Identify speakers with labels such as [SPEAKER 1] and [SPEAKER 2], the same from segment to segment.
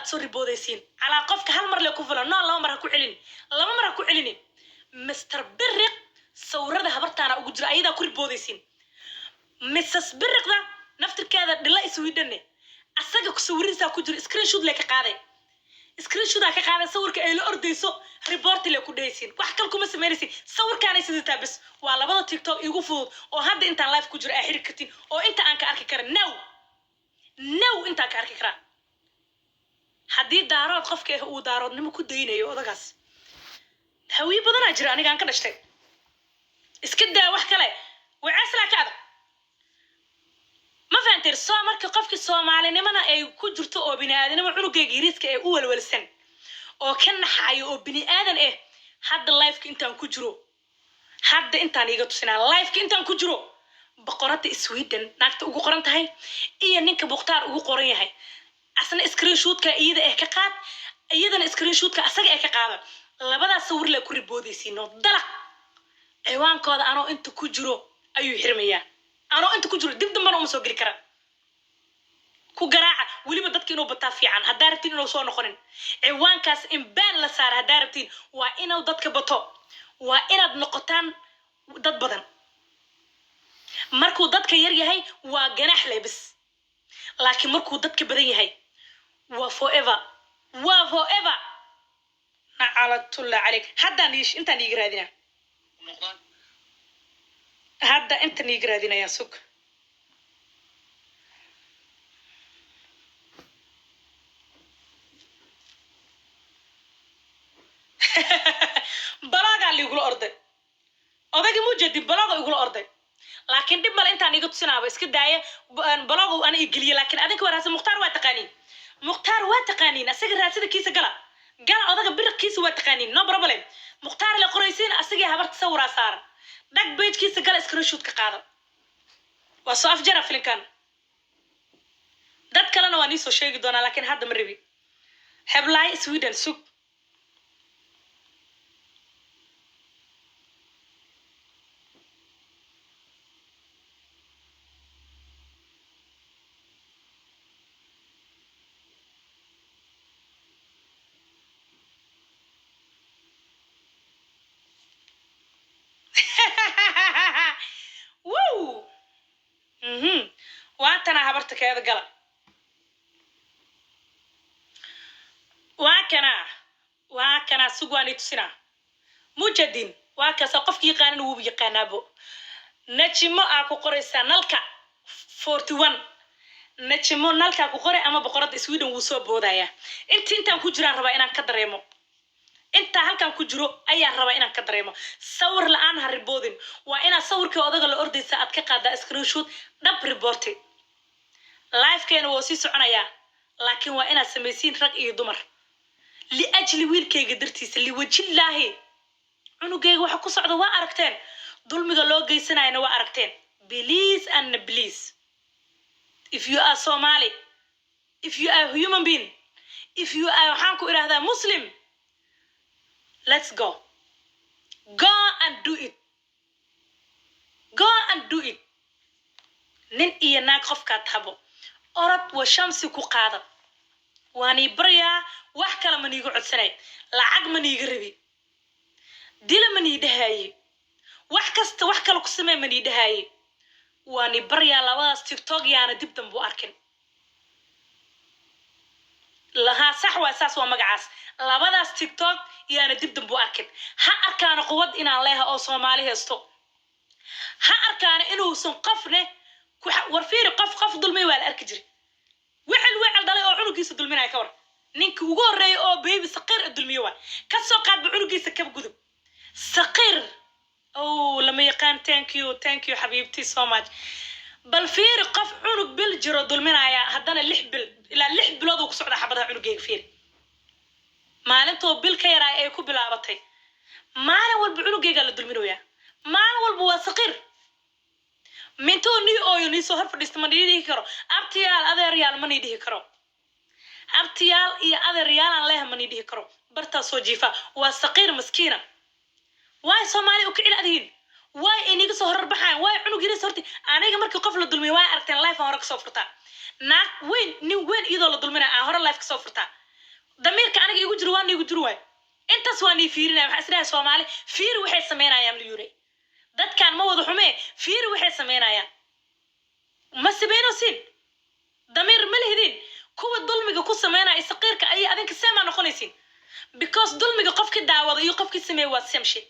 [SPEAKER 1] Aad soo riboodaysiin calaa qofka hal mar le ku filan. No, laba mar ha ku celin, laba mar ha ku celinin. Mr Biriq sawirada habartaana ugu jira, ayadaa ku riboodaysiin. Mrs Biriqda naftirkeeda dhila Iswiidhanne, asaga sawiradiisaa ku jira. Screenshot le ka qaaday, screenshot aa ka qaaday sawirka ay la ordayso. Report le ku dhehaysiin, wax kale kuma samaynaysiin. Sawirkaanay sidataa bes. Waa labada TikTok igu fudud oo hadda intaan live ku jiro aa xiri kartiin, oo inta aan ka arki kara now now, intaan ka arki karaa. Haddii Daarood qofka ah uu Daaroodnimo ku daynayo odagaas, Hawiye badanaa jira anigaan ka dhashtay. Iska daa wax kale, waceeslaa ka adag. Ma fahanteen? Soo marka qofkii Soomaalinimona ay ku jirto oo bini-aadanimo cunugayga yariiska ee u walwalsan oo ka naxayo oo bini aadan ah, hadda liveka intaan ku jiro, hadda intaan iiga tusinaa liveka intaan ku jiro, boqorada Sweden naagta ugu qoran tahay iyo ninka Mukhtaar ugu qoran yahay, asna screenshotka iyada eh ka qaad, iyadana screenshotka asaga eh ka qaada. Labadaas sawir le ku riboodaysiino dalaq. Ciwaankooda anoo inta ku jiro ayuu xirmayaa. Anoo inta ku jiro dib dambana uma soo geli kara. Ku garaaca weliba dadka inuu bataa fiican. Haddaa rabtiin inuu soo noqonin ciwaankaas, in baan la saara haddaa rabtiin, waa inuu dadka bato, waa inaad noqotaan dad badan. Markuu dadka yar yahay waa ganaax le bis, laakiin markuu dadka badan yahay waa forever, waa forever. Nacalatullah caleyk. Haddaan intaan iiga raadinaa.
[SPEAKER 2] Noqdaan.
[SPEAKER 1] Hadda intan iiga raadinayaa, sug. Balaagaa liigula orday odayga mujadin, balooga igula orday, laakiin dhib male, intaan iga tusinaaba. Iska daaya balooga ana igeliye, laakiin adinka waa raadsan. Mukhtaar waa taqaaniin, Mukhtaar waa taqaaniin. Asaga raadsada, kiisa gala, gala. Odaga biriqkiisa waa taqaaniin, no problem. Mukhtaar la qoraysiin, asagii habarta sawiraa saaran. Dhag, page-kiisa gala, screenshot ka qaada. Waa soo afjara filinkan. Dad kalena waa niisoo sheegi doonaa, laakiin hadda ma rabi. Heblaay Sweden, sug. Woo! Waa tanaa habarta keeda, gala. Waa kanaa, waa kanaa. Sug, waan i tusinaa. Mujadin waa kaasa. Qofki yaqaanana wuuba yaqaanaabo. Najimo aa ku qoraysaa nalka 41. Najimo nalkaa ku qoray ama boqoradda Sweden, wuu soo boodayaa. Inti intaan ku jiraan rabaa inaan ka dareemo. Intaa halkan ku jiro ayaan rabaa inaan ka dareemo. Sawir la-aan ha riboodin. Waa inaad sawirkii odaga la ordaysa aad ka qaadaa screenshot, dhab, report. Livekeena wuu sii soconayaa, laakiin waa inaad samaysiin, rag iyo dumar, liajli wiilkayga dartiisa, liwajillaahi. Cunugayga waxa ku socda waa aragteen, dulmiga loo geysanayana waa aragteen. Please and please, if you are Somali, if you are human being, if you are, waxaan ku idhahdaa, Muslim, let's go, go and do it, go and do it. Nin iyo naag qofkaad habo, orod wa shamsi ku qaada. Waanii baryaa, wax kale ma niiga codsanay, lacag ma niiga rabi, dila ma nii dhahaaye, wax kasta wax kale ku samee ma nii dhahaaye. Waani baryaa, labadaas TikTok yaana dib dambu arkin lahaa. Sax waa saas, waa magacaas. Labadaas TikTok yaana dib dambu arkin. Ha arkaana quwad inaan leeha oo Soomaali haysto. Ha arkaana inuusan qofne war fiiri, qof qof dulmay waa la arki jiray. Wecel wecel dhalay oo cunugiisa dulminaya ka war. Ninka ugu horreeya oo baby saqiir dulmiyo waa ka soo qaadba cunugiisa kaba gudub saqiir. Oh, lama yaqaan. Thank you, thank you xabiibti, so much. Bal fiiri, qof cunug bil jiro dulminaya, haddana 6 bil ilaa 6 bilood uu ku socdaa xabadaha cunugeyga. Fiiri, maalintoo bil ka yaraay ay ku bilaabatay, maalin walba cunugeygaa la dulminayaa, maalin walba. Waa saqiir. Mintuu nii ooyo, nii soo hor fadhiista, ma nii dhihi karo abtiyaal, adeeryaal ma nii dhihi karo. Abtiyaal iyo adeeryaalaan leeha ma nii dhihi karo. Bartaa soo jiifa, waa saqiir maskiina. Waay Soomaaliya u kicil adihiin? Waay iniga soo horarbaxayan? Waay cunug yaris horti? Aniga markii qof la dulmiyo, waay aragteen, live aan hore kasoo furtaa. Naag weyn, nin weyn iyadoo la dulminaya aan hore live kasoo furtaa. Aniga igu jiro, waa niigu jiro waay. Intaas waa nii fiirinaya. Waxaa isdhahay, Soomaali fiiri waxay sameynayaan. Liyure, dadkaan ma wada xumee, fiiri waxay sameynayaan. Ma sameynosiin, damiir ma lihidin. Kuwa dulmiga ku sameynaya saqiirka ayay adinka seemaa noqonaysiin, because dulmiga qofkii daawada iyo qofkii sameeye waa same shit,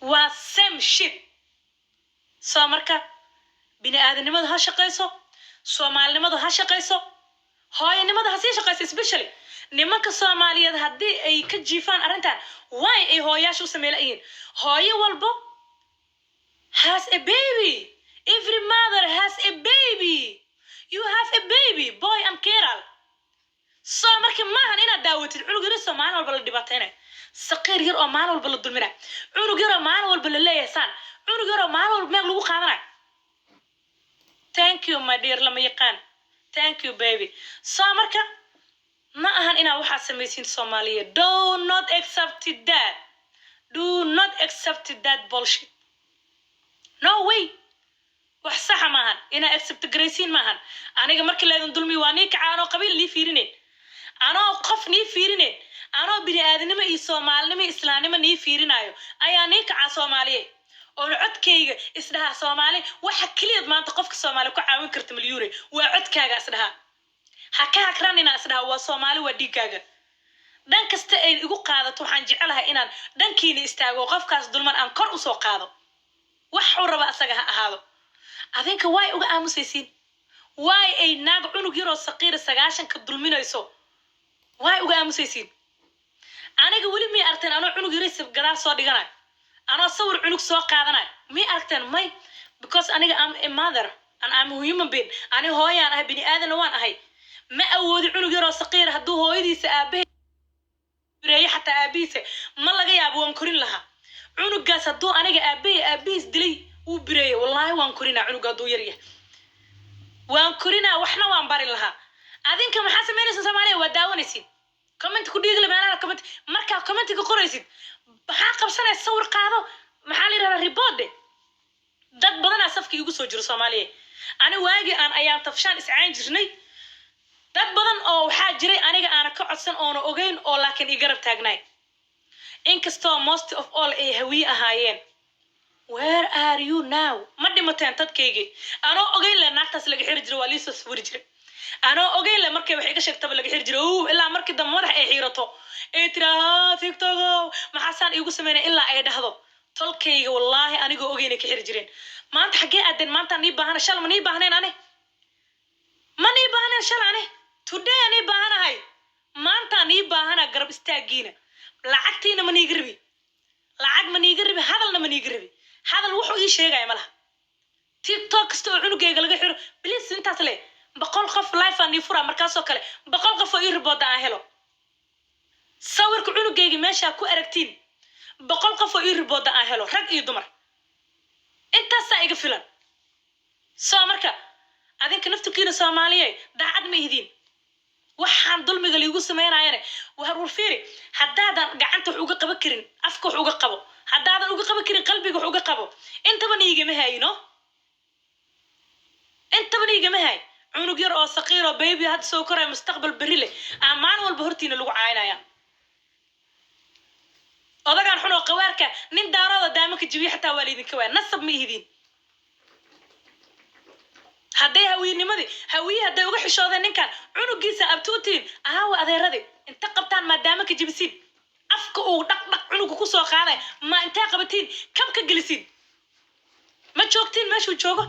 [SPEAKER 1] waa same shit. Soo marka bini aadanimadu ha shaqayso, soomaalinimadu ha shaqayso, hooyanimada ha sii shaqayso. Especially nimanka Soomaaliyeed, haddii ay ka jiifaan arrintan, why ay hooyaasha u sameyn layihiin? Hooyo walbo has a baby. Every mother has a baby. You have a baby boy and girl. So marka maahan inaad daawatid cunug yar oo maalin walba la dhibaateynayo, saqiir yar oo maalin walba la dulminayo, cunug yar oo maalin walba la leeyahay saan, cunug yar oo maalin walba meel lagu qaadanayo. Thank you, my dear. Lama yaqaan. Thank you, baby. So marka ma ahan inaad waxaad samaysiin. Soomaaliya, do not accept that. Do not accept that bullshit. No way. Wax saxa maahan inaa accept garaysiin maahan. Aniga markii laydin dulmiyo waa nii kaca, anoo qabiil nii fiirinayn, anoo qof nii fiirinayn, anoo bini aadnimo iyo soomaalinimo iyo islaamnimo nii fiirinayo ayaa nii kacaa, Soomaaliye, oon codkayga isdhahaa. Soomaali, waxa keliyaad maanta qofka Soomaali ku caawin karta, milyuune, waa codkaaga. Isdhahaa, ha ka hakranina. Isdhaha, waa Soomaali, waa dhiiggaaga. Dhan kasta ay igu qaadato, waxaan jecelahay inaan dhankiina istaago, qofkaas dulman aan kor usoo qaado, waxuu raba asaga ha ahaado. Adinka waay uga aamusaysiin? Waay ay naag cunug yaroo saqiira 90-ka dulminayso waay uga aamusaysiin? Aniga weli may aragteen anoo cunug yaris gadaal soo dhiganayo, anoo sawir cunug soo qaadanayo? May aragteen? May. Because aniga am a mother and I'm a human being. Ani hooyaan ahay, bini aadanna waan ahay. Ma awoodi cunug yaroo saqiira hadduu hooyadiisa aabahe reeye, xataa aabihiisa ma laga yaabo, waan korin lahaa cunugaas. Hadduu aniga aabahe aabihiis dilay uu bireeyay, wallaahi waan korinaa cunuga. Hadduu yar yahay waan korinaa, waxna waan bari lahaa. Adinka maxaa samaynaysan, Soomaaliya? Waa daawanaysid, comment ku dhiigla meelaha comment. Markaa commentiga qoraysid, maxaa qabsanaysa? Sawir qaado. Maxaa la yidhahdaa? Report. Dad badanaa safka igu soo jiro, Soomaaliya. Ani waagii aan ayaan tafshaan iscaan jirnay, dad badan oo waxaa jiray aniga aana ka codsan oona ogeyn oo laakiin i garab taagnaay, inkastoo most of all ay hawiye ahaayeen. Where are you now? Ma dhimateen dadkaygii? Anoo ogeyn le naagtaas laga xiri jiray, waa liisoo sawiri jiray. Anoo ogeyn le markay wax iga sheegtaba laga xiri jiray. Ow, ilaa markii dambe madax ay xiirato, ay tiraa, "TikTokow, maxaasaan iigu sameynaya?" ilaa ay dhahdo. Tolkayga, wallaahi, anigoo ogeynay ka xiri jireen. Maanta xaggee aadeen? Maantaan nii baahana. Shal ma nii baahneen? Ani ma nii baahneen shal. Ani today nii baahanahay. Maantaan nii baahana garab istaagiina. Lacagtiina ma niiga rabi, lacag ma niiga rabi, hadalna ma niiga rabi. Hadal wuxuu ii sheegaya ma laha. TikTok kasta oo cunugayga laga xiro, please, intaas le 100 qof live aan ii furaa. Markaasoo kale 100 qof oo ii reporta aan helo, sawirka cunugayga meeshaa ku aragtiin, 100 qof oo ii reporta aan helo, rag iyo dumar, intaasaa iga filan. Soo marka adinka naftukiina, Soomaaliye, daacad ma ihidiin. Waxaan dulmiga liigu sameynayane, war war fiiri. Haddaadan gacanta wax uga qaban karin, afka wax uga qabo. Haddaadan uga qaban karin, qalbiga wax uga qabo. Intaba niigama hayno, intaba niigama hay. Cunug yar oo saqiir oo baby hadda soo koraya, mustaqbal berri leh, aa maalin walba hortiina lagu caynaya. Odagaan xun oo qawaarka, nin daarooda daamanka jibiya xataa waa laydinka waaya. Nasab ma ihidiin. Hadday hawiinimadii, hawiye hadday uga xishoodeen ninkan cunugiisa abtuutiin, aawa adeeradii? Inta qabtaan maadaama ka jebisiin, afka uu dhaq dhaq cunuga kusoo qaaday, ma intee qabatiin kabka gelisiin? Ma joogtiin meeshuu joogo.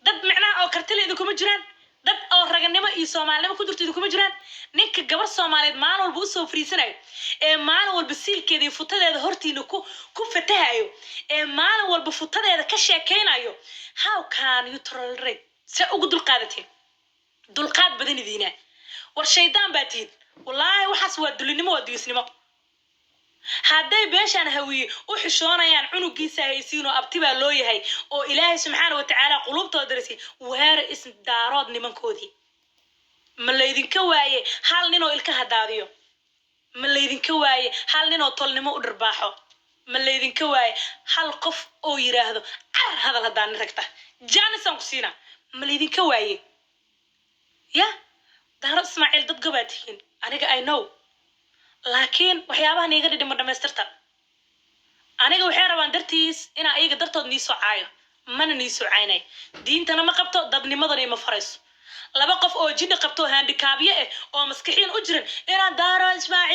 [SPEAKER 1] Dad micnaha oo kartile idinkuma jiraan, dad oo raganimo iyo soomaalinimo ku jirto idinkuma jiraan. Ninka gabar Soomaaliyeed maalin walba usoo fariisanayo, ee maalin walba siilkeeda iyo futadeeda hortiina ku fatahayo, ee maalin walba futadeeda ka sheekaynayo, how can you tolerate? See ugu dulqaadatiin? Dulqaad badan idiina. War shaydaan baa tihin, wallaahi. Waxaas waa dulinimo, waa duyisnimo. Hadday beeshaan hawiye u xishoonayaan cunugiisa haysiin oo abti baa loo yahay oo Ilaahay subxaana watacaala qulubtooda darasiy, weera isdaarood nimankoodii, ma laydinka waaye hal ninoo ilka hadaadiyo? Ma laydinka waaye hal ninoo tolnimo u dharbaaxo? Ma laydinka waaye hal qof oo yiraahdo, "Carar, hadal haddaan ragta jaanisaan ku siinaa"? Ma laydinka waaye? Ya Daaro Ismaaciil, dad gobaa tihiin. Aniga I know. Laakiin waxyaabaha niiga dhidhima dhamaystirta aniga waxay rabaan dartiis inaa iyaga dartood nii soo caayo, mana nii soo caynay. Diintana ma qabto, dadnimadana ima farayso. Laba qof oo jinni qabto, handicapyo ah oo maskixiin u jirin, inaan Daaro Ismaaciil.